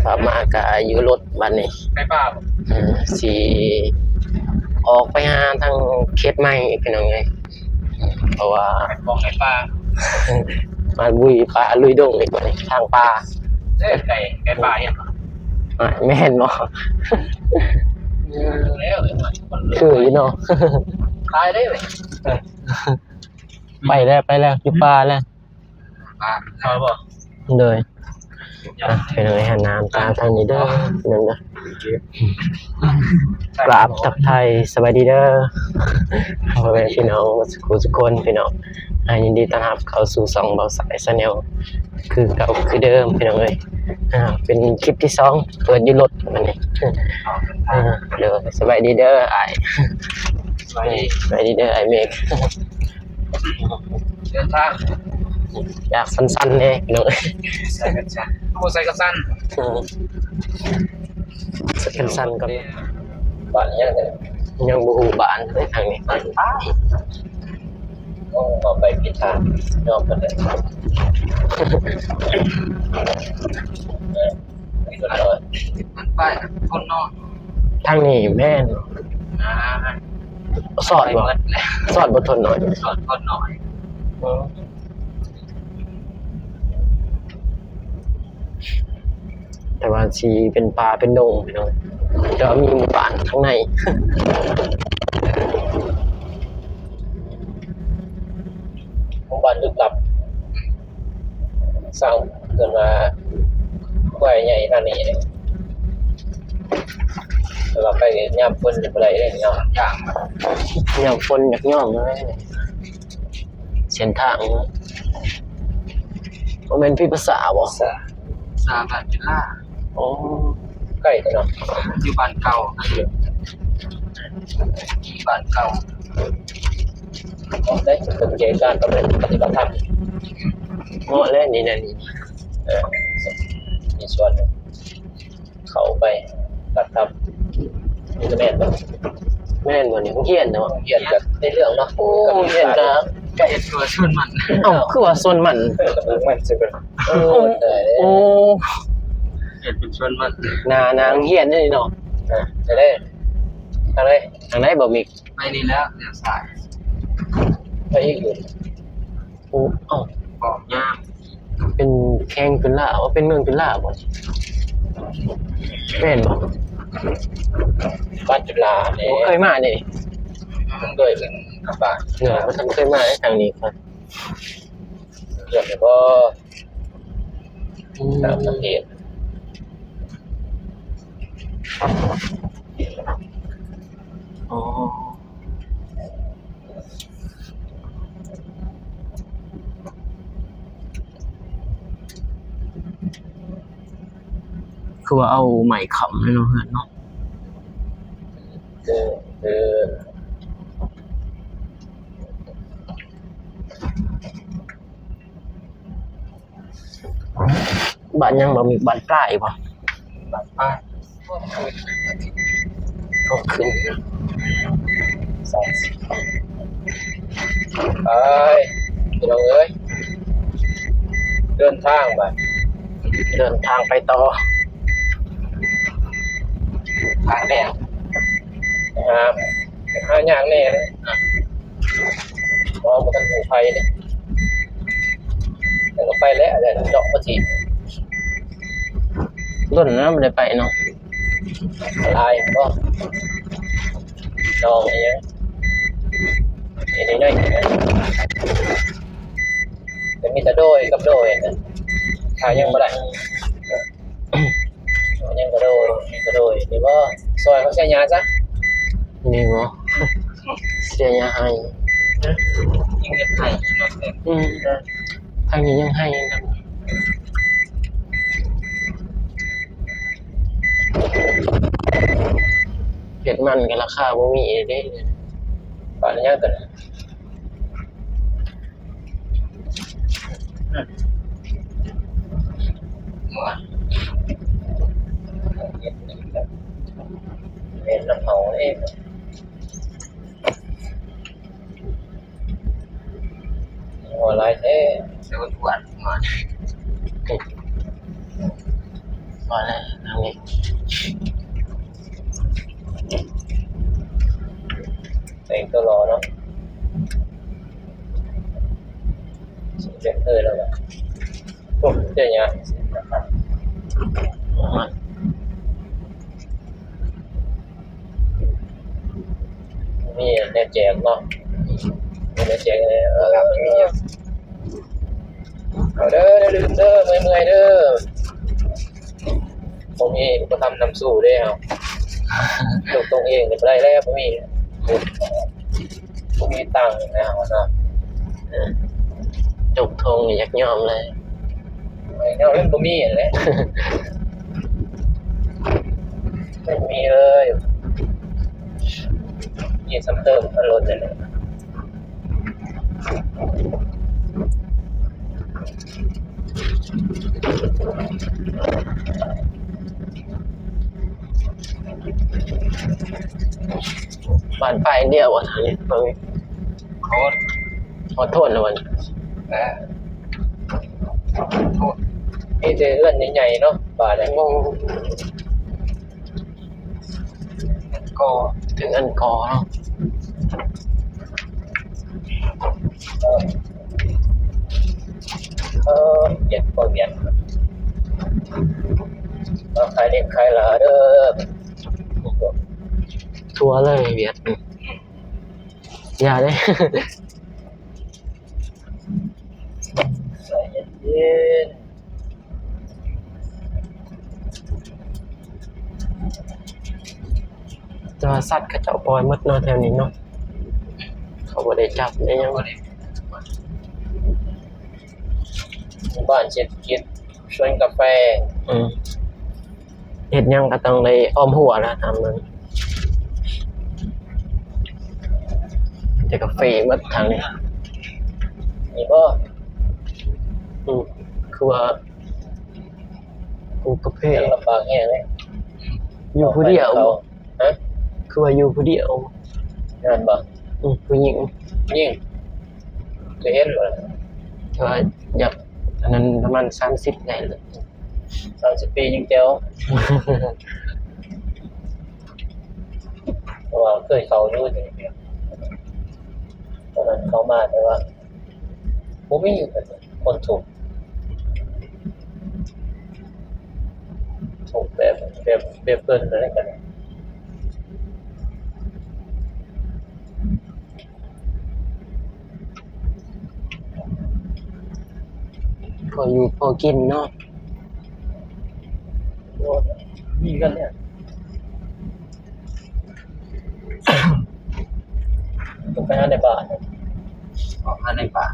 ພາບມາກະຢູ່ລົດບັດນີ້ ໄປປ່າບໍ່? ເອີ ຊິອອກໄປຫາທາງເຂດໃໝ່ພີ່ນ້ອງເອີຍ ເພາະວ່າ ໄປປ່ອງໄປປ່າ ມາລຸຍປ່າລຸຍດົງອີກບັດນີ້ ທາງປ່າ ເອີ ໄກ່ ໄກ່ປ່າເຫັນບໍ່? ອາ ແມ່ນບໍ່? ເອີ ແລ້ວ ຄືຢູ່ເນາະ ຕາຍເດ້ ໄປແລ້ວ ໄປແລ້ວ ຢູ່ປ່າແລ້ວ ປ່າ ເຂົ້າແລ້ວບໍ່? ໂດຍ ອ່ະ ພີ່ນ້ອງເອີຍ ຫັນໜ້າຕາທາງນີ້ເດີ ພີ່ນ້ອງເດີ ກາບທັກທາຍສະບາຍດີເດີ ພໍ່ແມ່ພີ່ນ້ອງໝົດສູ່ທຸກຄົນ ພີ່ນ້ອງ ອ່າ ຍິນດີຕ້ອນຮັບເຂົ້າສູ່ຊ່ອງເບົາສາຍ Channel ຄືເກົ່າຄືເດີມ ພີ່ນ້ອງເອີຍ ອ່າ ເປັນຄລິບທີສອງ ເປີດຢູ່ລົດບັດນີ້ ອ່າ ໂດຍ ສະບາຍດີເດີອ້າຍ ສະບາຍດີ ສະບາຍດີເດີອ້າຍເມກ. ເດີນທາງ ຢາກສັ້ນໆແດ່ພີ່ນ້ອງເອີຍ ໃສ່ກັນສັ້ນ ໂອ້ ໃສ່ກັນສັ້ນ ເອີ ໃສ່ກັນສັ້ນກ່ອນ ບ້ານຫຍັງເດີ ຍັງບໍ່ຮູ້ບ້ານເລີຍທາງນີ້ ບ້ານປ້າຍ ໂອ້ ເຮົາໄປຜິດທາງ ຍອມເພິ່ນເດີ ເອີ. ມັນໄປຄົນນອນ ທາງນີ້ແມ່ນ ອ່າ ສອດບໍ່? ສອດບໍ່ ຄົນນອນ ສອດຄົນນອນ ເອີ ແຕ່ວ່າຊິເປັນປ່າເປັນດົງພີ່ນ້ອງ ແຕ່ວ່າມີໝູ່ບ້ານທາງໃນ ໝູ່ບ້ານລຶກລັບ. ສ້າງເພິ່ນວ່າຄວາຍໃຫຍ່ທາງນີ້ເດ້ ແຕ່ວ່າໄປຍາມຝົນບໍ່ໄດ້ເດ້ເນາະ ຍາມ ຍາມຝົນຍາກຍ້ອນເລີຍ ເສັ້ນທາງ ບໍ່ແມ່ນພີພາສາບໍ່? ສາ ສາບ້ານຈຸລາ ໂອ້ ໃກ້ເນາະ ຢູ່ບ້ານເກົ່າ ທີ່ບ້ານເກົ່າ ເນາະ ໄດ້ເປັນເກການປະຕິບັດທຳ ເໝາະແລ້ວນີ້ນະ ນີ້ ເອີ ມີສ່ວນເຂົ້າໄປຮັບທຳ ນີ້ກະແມ່ນບໍ່? ແມ່ນບໍ່ນີ້? ໂຮງຮຽນເນາະ ໂຮງຮຽນກະໃນເລື່ອງເນາະ ໂອ້ ໂຮງຮຽນກະ ກະເຮັດຕົວຊົນມັນ ເອົ້າ ຄືວ່າຊົນມັນ ເອີ ມັນຊິເປັນ ໂອ້ ໂອ້ ເຮັດເປັນຊົນມັນ ໜ້າ ໜ້າໂຮງຮຽນເດ້ເນາະ ເອີ ທາງໃດ ທາງໃດບໍ່ມີ ໄປນີ້ແລ້ວ ລ້ຽວຊ້າຍ ໄປອີກຢູ່ ໂອ້ ເອົ້າ ເກາະຍາງ ເປັນແຂວງຈຸລາ ໂອ ເປັນເມືອງຈຸລາບໍ່? ແມ່ນບໍ່? ບ້ານຈຸລາເດ້ ບໍ່ເຄີຍມາເດ້ ມັນເຄີຍຂຶ້ນກັບບ້ານ ເອີ ບໍ່ທັນເຄີຍມາເດ້ທາງນີ້ ເອີ ເລື່ອງນີ້ບໍ່ ອືມ ຕ່າງປະເທດ ອໍ ຄືວ່າເອົາໄມ້ຄ້ຳເລີຍເນາະ ເຮືອນເນາະ ເອີ ເອີ ບ້ານຫຍັງບໍ່ມີ ບ້ານປາຍບໍ່? ບ້ານປາຍ ພວກຂຶ້ນ ສອງ ເອີຍ ພີ່ນ້ອງເອີຍ ເດີນທາງບາດ ເດີນທາງໄປຕໍ່ ທາງແດງ ຫາ ຫາຍາກແດ່ເດ້ ເພາະວ່າບໍ່ທັນຮູ້ໃຜເດ້ ແລ້ວກໍໄປແລ້ວ ແລ້ວເຈາະມາທີ່ ດົນແລ້ວບໍ່ໄດ້ໄປເນາະ ຫຼາຍບໍ່ ນ້ອງອີຫຍັງ ເຮັດໜ້ອຍໆ ແຕ່ມີແຕ່ໂດຍກັບໂດຍນະ ຖ້າຍັງບໍ່ໄດ້ ຍັງກະໂດຍ ຍັງກະໂດຍ ນີ້ບໍ່ ຊ່ອຍເຂົາເສຍຫຍ້າຊະ ນີ້ບໍ່ ເສຍຫຍ້າໄຮ່ ຍັງເຮັດໄຮ່ຢູ່ເນາະ ອືມ ທາງນີ້ຍັງໄຮ່ນຳ ເຮັດມັນກະລາຄາບໍ່ມີເດ້ ປານຫຍັງກະ ເຮັດນຳເຮົາເອງ ຫົວຫຼາຍແທ້ ເຈົ້າທວດມາ. ພໍແລ້ວທາງນີ້ ແຕ່ງຕົວຫຼໍ່ເນາະ ເຊັນເຕີແລ້ວ ໂອ້ ເຈົ້າຫຍັງ ມີແນວແຈກເນາະ ມີແນວແຈກ ເອີ ເອົາເດີ ຢ່າລືມເດີ ເມື່ອຍໆເດີ ບໍ່ມີອຸປະຖຳນຳສູ່ເດ້ເຮົາ ຕົງເອງກໍບໍ່ໄດ້ແລ້ວ ບໍ່ມີ ບໍ່ມີຕັງແລ້ວເນາະ ເອີ ຈົກທົງນີ້ຢາກຍອມເລີຍ ໄປເນາະ ມັນບໍ່ມີຫັ້ນແຫຼະ ບໍ່ມີເລີຍ ມີສ່ຳເຕີມຄັນລົດນີ້ແຫຼະ ບ້ານປ້າຍດຽວບໍ່ທາງນີ້ ເບິ່ງ ຮອດ ຮອດໂທນແລ້ວບໍ່ນີ້ ເອີ ມີແຕ່ເຮືອນໃຫຍ່ໆເນາະ ບ້ານນີ້ ກໍເຖິງອັນກໍເນາະ ເອີ ເອີ ວຽກ ພວກວຽກ ມາຂາຍເຫຼັກຂາຍຫຼາເດີ ທົ່ວເລີຍວຽກ ຢ່າເດ້ ໃຈເຢັນໆ ແຕ່ວ່າສັດເຂົາເຈົ້າປ່ອຍໝົດເນາະ ແຖວນີ້ເນາະ ເຂົາບໍ່ໄດ້ຈັບໄດ້ຫຍັງ ໝູ່ບ້ານເສດຖະກິດ ສວນກາແຟ ອືມ ເຮັດຫຍັງກໍຕ້ອງໄດ້ອ້ອມຮົ້ວນະ ທາງນັ້ນ ແຕ່ກາເຟໝົດທາງນີ້ ນີ້ບໍ່ ອືມ ຄືວ່າປູກກາເຟ ລຳບາກແຮງເດ້ ຢູ່ຜູ້ດຽວ ຮະ ຄືວ່າຢູ່ຜູ້ດຽວ ແມ່ນບໍ່ ອືມ ຜູ້ຍິງ ຍິງ ຈະເຫັນບໍ່ ແຕ່ວ່າຢາກ ອັນນັ້ນປະມານສາມສິບໄດ້ ສາມສິບປີຍັງແຈວ ເພາະວ່າເຄີຍເຂົ້າຢູ່ ຕອນນັ້ນເຂົ້າມາ ແຕ່ວ່າບໍ່ມີຄົນທຸກ ທຸກແບບ ແບບ ແບບເພິ່ນນັ້ນແຫຼະ ພໍຢູ່ພໍກິນເນາະ ມີກັນແລ້ວ ຕ້ອງໄປຫາໃນບ້ານ ອອກຫາໃນບ້ານ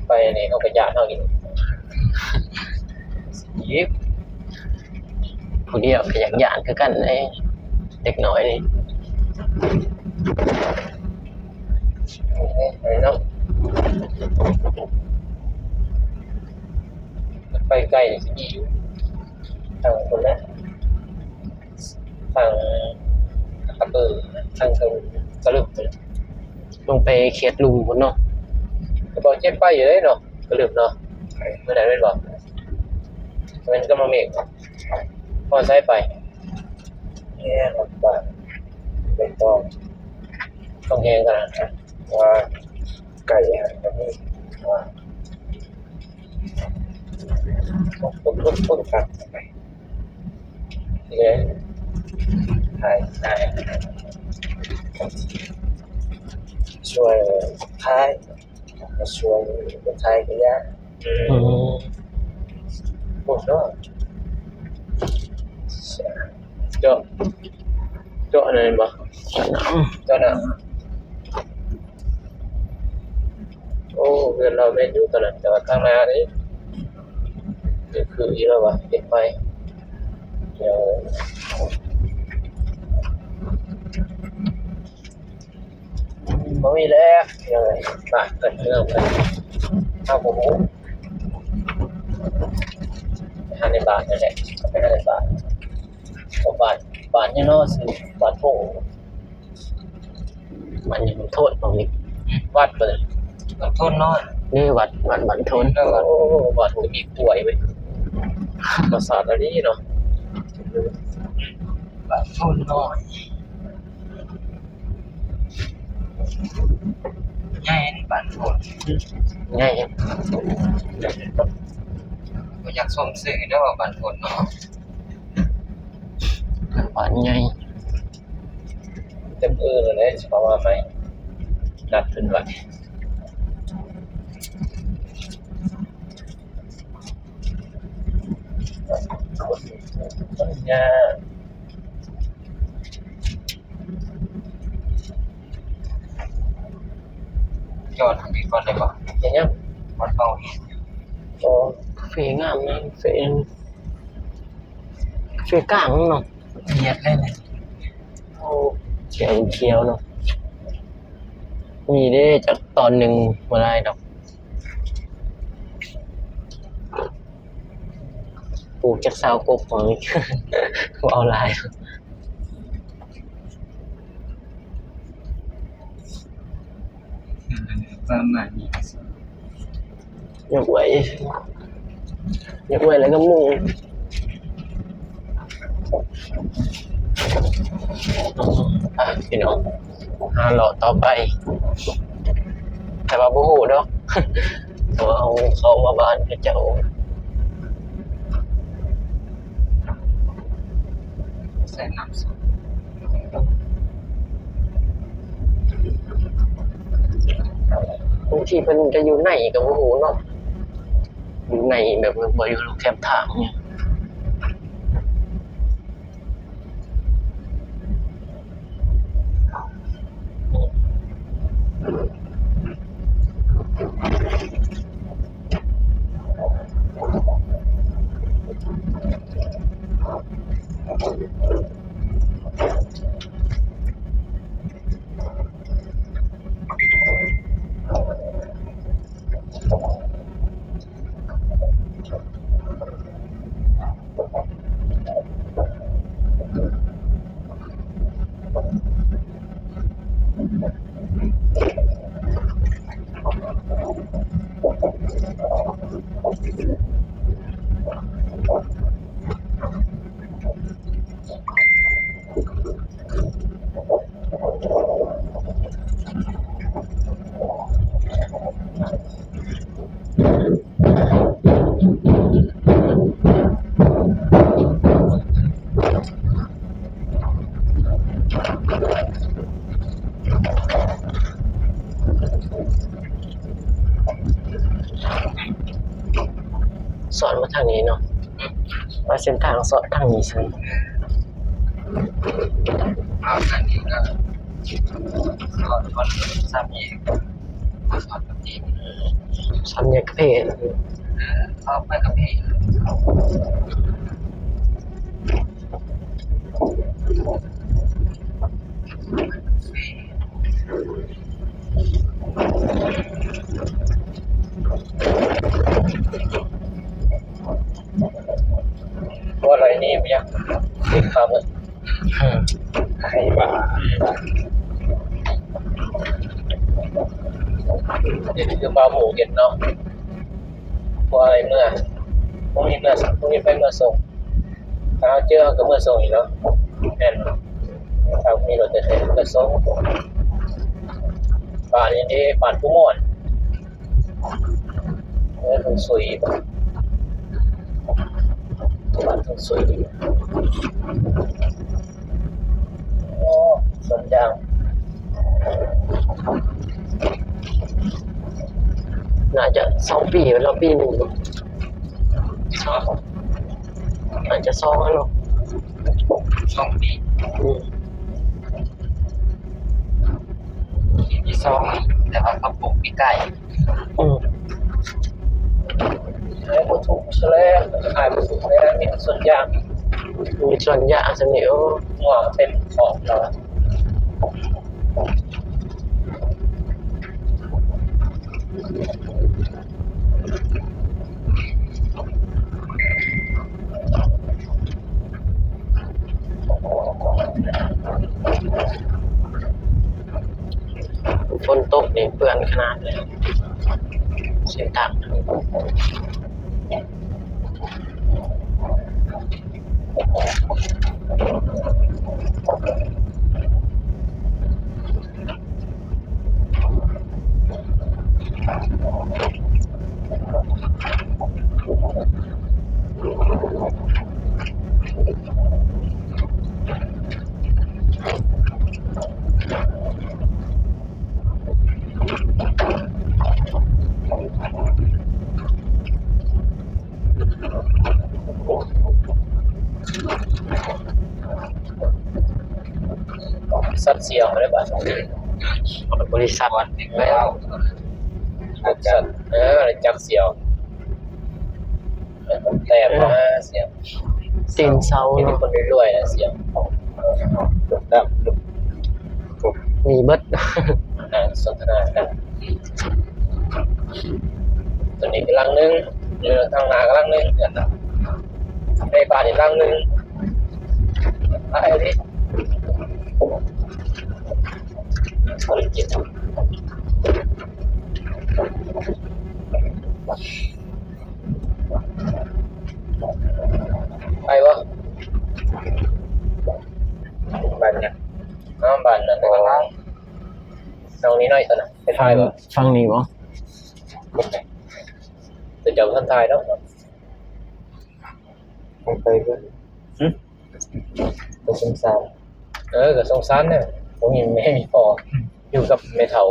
ໄປນີ້ເຮົາກໍຢ້ານເຮົາອີກ ອີກ ຜູ້ດຽວກໍຢາກຢ້ານຄືກັນເດ້ ເດັກນ້ອຍນີ້ ໄປເນາະ ໄປໄກຊິມີຢູ່ທາງພຸ້ນແຫຼະ. ທາງອຳເພີ ທາງເທິງກະລຶມ ລົງໄປເຂດລຸ່ມພຸ້ນເນາະ ກະບອກເຈັບໄປຢູ່ເດ້ເນາະ ກະລຶມເນາະ ມື້ນັ້ນແມ່ນບໍ່ ແມ່ນກຳມະເມກບໍ່ ຮອດໃສໄປ ແຮງ ບ້ານ ເປັນຕ້ອງ ຕ້ອງແຮງຂະໜາດນັ້ນ ວ່າໄກຫັ້ນກະມີ ວ່າ ປຸບ ປຸບ ປຸບ ຕັດໄປ ເອີ ຖ່າຍ ຖ່າຍ ຊ່ວຍຖ່າຍ ຊ່ວຍຖ່າຍກະຢ່າ ອືມ ໂອ້ ເນາະ ເຈາະ ເຈາະນັ້ນແມ່ນບໍ່ ເຈາະໜັງ ເຈາະໜັງ. ໂອ້ ເຮືອນລາວແມ່ນຢູ່ຕອນນັ້ນ ແຕ່ວ່າທາງໜ້ານີ້ ຄືອີກແລ້ວວ່າ ເຮັດໃໝ່ ເອີ ບໍ່ມີແລ້ວ ເອີ ມາ ເອີ ເອີ ເຮົາບໍ່ຮູ້ ໄປຫາໃນບ້ານນັ້ນແຫຼະ ໄປຫາໃນບ້ານ ເພາະບ້ານ ບ້ານຫຍັງເນາະ ຊື່ບ້ານໂພ ມັນຍັງໂທດບໍ່ມີ ວັດເພິ່ນ ວັດໂທນນ້ອຍ ນີ້ວັດ ວັດ ວັດໂທນ ໂອ້ ວັດກໍມີກວຍເວີຍ ປາສາດອັນນີ້ເນາະ ບ້ານໂພນນ້ອຍ ໃຫຍ່ບ້ານໂພນ ໃຫຍ່ ບໍ່ຢາກສົມຊື່ເດ້ວ່າບ້ານໂພນນ້ອຍ ບ້ານໃຫຍ່ ເຕັມເອີ່ນແຫຼະ ຊິເວົ້າວ່າໄປ ນັດເພິ່ນໄວ້. ຈອດທາງນີ້ກ່ອນໄດ້ບໍ່? ເຮັດຫຍັງ? ມັນເປົ່າເອງ. ໂອ້ ກາເຟງາມນະ ກາເຟ ກາເຟກາງເນາະ. ໂອ້ ຂຽວຂຽວເນາະ ມີເດ້ ຈັກຕອນໜຶ່ງບໍ່ຫຼາຍດອກ ປູກຈັກຊາວກົກ ເວົ້າຫຼາຍ ປະມານນີ້. ຢາກໄຫວ ຢາກໄຫວແລ້ວກໍມຸງ ອ່ະ ພີ່ນ້ອງ ຫາເລາະຕໍ່ໄປ ແຕ່ວ່າບໍ່ຮູ້ດອກ ເພາະວ່າເຮົາເຂົ້າມາບ້ານເຂົາເຈົ້າ. ໃສ່ນ້ຳ ບາງທີເພິ່ນຈະຢູ່ໃນກໍບໍ່ຮູ້ເນາະ ຢູ່ໃນແບບວ່າບໍ່ຢູ່ແຄມທາງ. ສອດມາທາງນີ້ເນາະ ວ່າເສັ້ນທາງສອດທາງນີ້ຊັ້ນ ເອົາທາງນີ້ກໍສອດຮອດສາມແຍກ ສອດກັບຈີນ ສາມແຍກກະເພ ເອີ ອອກໄປກະເພ. ບໍ່ໄດ້ນີ້ບໍ່ຢາກຕິດຂ້າວເບິດ ໄຂ້ບ້າ ນີ້ຄືບ່າວໝູເຮັດເນາະ ບໍ່ໄດ້ເມືອ ບໍ່ມີເມືອ ບໍ່ມີໃຜເມືອສົ່ງ. ຖ້າເຮົາເຈີເຮົາກໍເມືອສົ່ງອີກເນາະ ແມ່ນ ຖ້າມີລົດແທ້ໆກໍສົ່ງ ບ້ານນີ້ເດ້ ບ້ານຜູ້ມ່ວນ ເມືອທຸງຊຸຍ ບ້ານທຸງຊຸຍ ໂອ້ ສວນຢາງ. ໜ້າຈະສອງປີແລ້ວ ປີໜຶ່ງ ໜ້າຈະສອງແລ້ວເນາະ ສອງປີ ອືມ ປີທີສອງ ແຕ່ວ່າເຂົາປູກປີກາຍ ອືມ ຂາຍບໍ່ຖືກຊະແລ້ວ ຂາຍບໍ່ຖືກແລ້ວ ມີແຕ່ສວນຢາງ ມີສວນຢາງຊະນີ້ ໂອ້ ງົວເຕັມຄອກແລ້ວ. ກາເຟ ຝົນຕົກນີ້ເປື້ອນຂະໜາດເລີຍ ເສັ້ນທາງ. ສັດສຽວໄດ້ບາດ ບໍລິສັດ ອາຈານ ເອີ ຈັກສຽວ ແຕ່ມາສຽວ ຕີນເສົາເນາະ ມີແຕ່ຄົນລວຍໆນະສຽວ ມີເບິດ ນັ່ງສົນທະນາກັນ. ຕົວນີ້ກຳລັງໜຶ່ງ ຢູ່ທາງໜ້າກຳລັງໜຶ່ງ ໃນບ້ານອີກຫຼັງໜຶ່ງ ຫຼາຍເດ້. ໄປບໍ່? ບ້ານຫຍັງ? ອ້າວ ບ້ານນັ້ນ ໂອ້ ນ້ອງນີ້ນ້ອຍຕົວນັ້ນ ໄປຖ່າຍບໍ່? ຝັ່ງນີ້ບໍ່? ຕົວເຈົ້າບໍ່ທັນຖ່າຍດອກ. ໄປເບິ່ງ ຫຶ? ກໍສົງສານ ເອີ ກໍສົງສານແຫຼະ ບໍ່ມີແມ່ມີພໍ່ ຢູ່ກັບແມ່ເຖົ້າ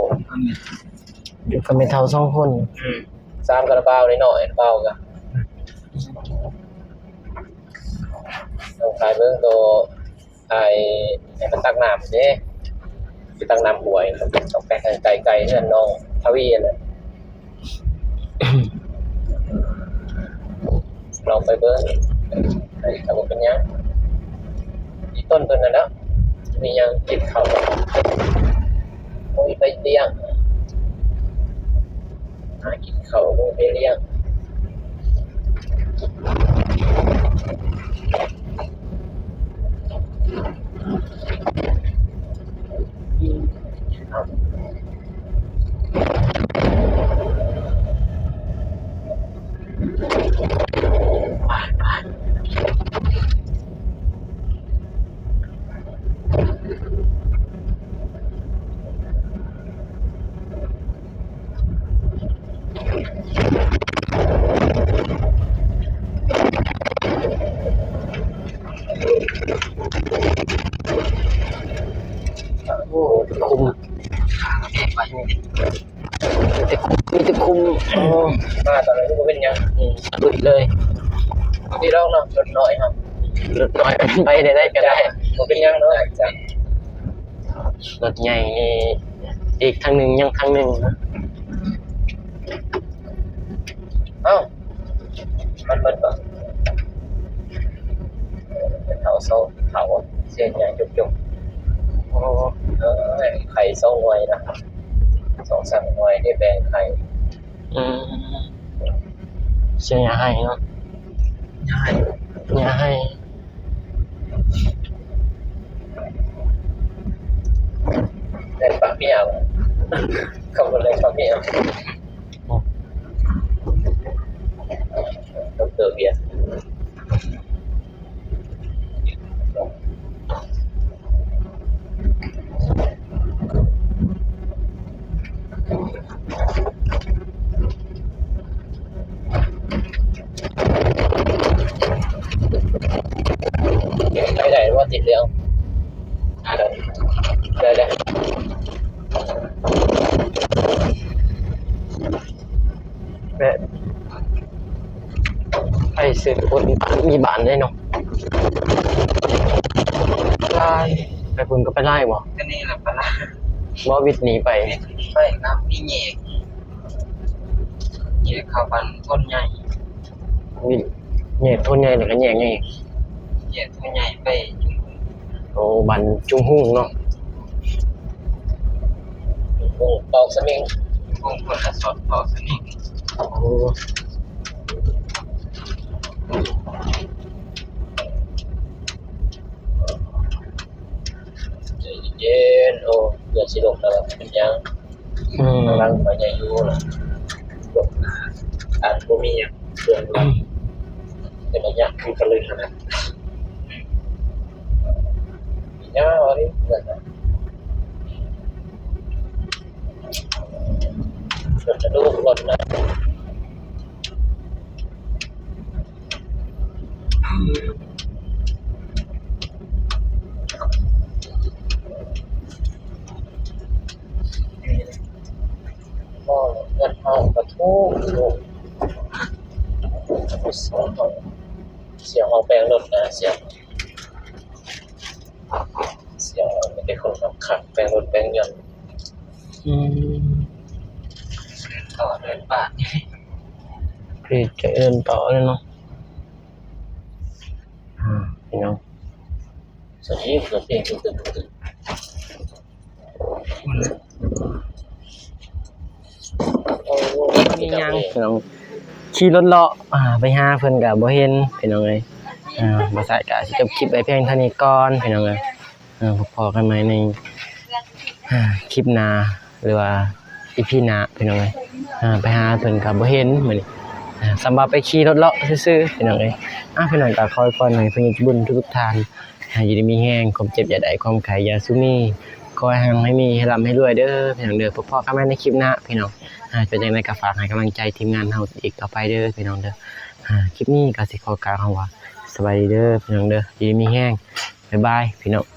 ຢູ່ກັບແມ່ເຖົ້າສອງຄົນ ອືມ ສາມກະລະບ່າວນ້ອຍໆ ບ່າວກະ ອືມ ຕ້ອງຖ່າຍເບິ່ງໂຕ ຖ່າຍໃຫ້ມັນຕັກນ້ຳເດ້ ໄປຕັກນ້ຳຫ້ວຍ ຕ້ອງໄປໄກໆ ເຮືອນນ້ອງທະວີຫັ້ນແຫຼະ. ລອງໄປເບິ່ງ ກໍບໍ່ເປັນຫຍັງ ອີຕົ້ນເພິ່ນນັ້ນແຫຼະ ມີຫຍັງກິນເຂົ້າ ບໍ່ມີໃຜລ້ຽງ ຫາກິນເຂົ້າ ບໍ່ມີໃຜລ້ຽງ. ໂອ້ ຄຸ້ມ ມີແຕ່ຄຸ້ມ ມີແຕ່ຄຸ້ມ. ໂອ້ ມາຕອນນັ້ນບໍ່ເປັນຫຍັງ ອືມ ລຸຍເລີຍ ດີດອກເນາະ ລົດນ້ອຍເຮົາ ລົດນ້ອຍໄປໄດ້ກໍໄດ້ ບໍ່ເປັນຫຍັງເນາະ. ລົດໃຫຍ່ນີ້ ອີກທາງໜຶ່ງ ຍັງທາງໜຶ່ງ. ເອົ້າ ມັນເບິດບໍ່? ເຖົ້າສອງເຖົ້າ ເສຍໃຫຍ່ຈຸກໆ. ໂອ້ ເອີຍ ໄຂ່ສອງໜ່ວຍນະ ສອງສາມໜ່ວຍ ໄດ້ແບ່ງໄຂ່. ອືມ ເສຍຫຍ້າໄຮ່ເນາະ ຫຍ້າໄຮ່ ຫຍ້າໄຮ່. ແມ່ນປະເມຍ ເຂົາບໍ່ໄດ້ປະເມຍ ດອກເຕີ ວຽນ. ໄປໄດ້ບໍ່ຕິດເລື່ອງ ໄດ້ ໄດ້ ໄດ້. ແບບໄປຊື້ຄົນມີບ້ານໄດ້ເນາະ ຫຼາຍ ໄປພຸ້ນກໍໄປຫຼາຍບໍ່? ກໍນີ້ລະປະລາ ບໍ່ ວິດໜີໄປ ໄປກັບມີແຍກ ແຍກເຂົ້າບ້ານໂພນໃຫຍ່ ມີແຍກໂພນໃຫຍ່ ແລ້ວກໍແຍກຫຍັງອີກ? ແຍກໂພນໃຫຍ່ໄປ ໂອ້ ບ້ານຈຸງຮຸງເນາະ ໂອ້ ປອກສະເໝັງ ໂອ້ ຄົນລະສອດປອກສະເໝັງ ໂອ້ ໃຈເຢັນໆ ໂອ້ ເກືອບຊິລົງແລ້ວ ເປັນຫຍັງ? ອືມ ກຳລັງມາໃຫຍ່ຢູ່ລະ ອາດບໍ່ມີຫຍັງເຄື່ອນໄຫວ ເປັນໄລຍະຄືກັນເລີຍຫັ້ນນະ ຍາວເດ້ ເພື່ອນນະ ເພື່ອນກະດູກລົດນະ. ເງິນເຮົາກະຖືກຢູ່ ສຽງຫ້ອງແປງລົດນະ ສຽງ ສຽງມີແຕ່ຄົນຂັບແປງລົດແປງຍົນ. ອືມ ເດີນຕໍ່ເດີນປ່າ ຄືຈະເດີນຕໍ່ເລີຍເນາະ ອືມ ພີ່ນ້ອງ ສະເພາະເປີດເພງ ໂອ້ ມີຫຍັງ ພີ່ນ້ອງ ຂີ່ລົດເລາະ ອ່າ ໄປຫາເພິ່ນກະບໍ່ເຫັນ ພີ່ນ້ອງເອີຍ ອ່າ ບໍ່ສາຍກະຊິຈົບຄລິບໄວ້ພຽງເທົ່ານີ້ກ່ອນ ພີ່ນ້ອງເອີຍ ອ່າ ພົບພໍ້ກັນໃໝ່ໃນ ອ່າ ຄລິບໜ້າ ຫຼືວ່າ ອີພີ ໜ້າ ພີ່ນ້ອງເອີຍ ອ່າ ໄປຫາເພິ່ນກະບໍ່ເຫັນມື້ນີ້ ອ່າ ສ່ຳວ່າໄປຂີ່ລົດເລາະຊື່ໆ ພີ່ນ້ອງເອີຍ ອ່າ ພີ່ນ້ອງກະຂໍອວຍພອນໃຫ້ຜູ້ໃຫຍ່ໃຈບຸນທຸກໆທ່ານ ໃຫ້ຢູ່ດີມີແຮງ ຄວາມເຈັບຢ່າໄດ້ ຄວາມໄຂ້ຢ່າສູ່ມີ ຂໍໃຫ້ຮັ່ງໃຫ້ມີ ໃຫ້ລ່ຳໃຫ້ລວຍເດີ ພີ່ນ້ອງເດີ ພົບພໍ້ກັນໃໝ່ໃນຄລິບໜ້າ ພີ່ນ້ອງ ອ່າ ເປັນຈັ່ງໃດກະຝາກໃຫ້ກຳລັງໃຈທີມງານເຮົາອີກຕໍ່ໄປເດີ ພີ່ນ້ອງເດີ ອ່າ ຄລິບນີ້ກະຊິຂໍກ່າວຄຳວ່າ ສະບາຍດີເດີ ພີ່ນ້ອງເດີ ຢູ່ດີມີແຮງ ບາຍບາຍ ພີ່ນ້ອງ.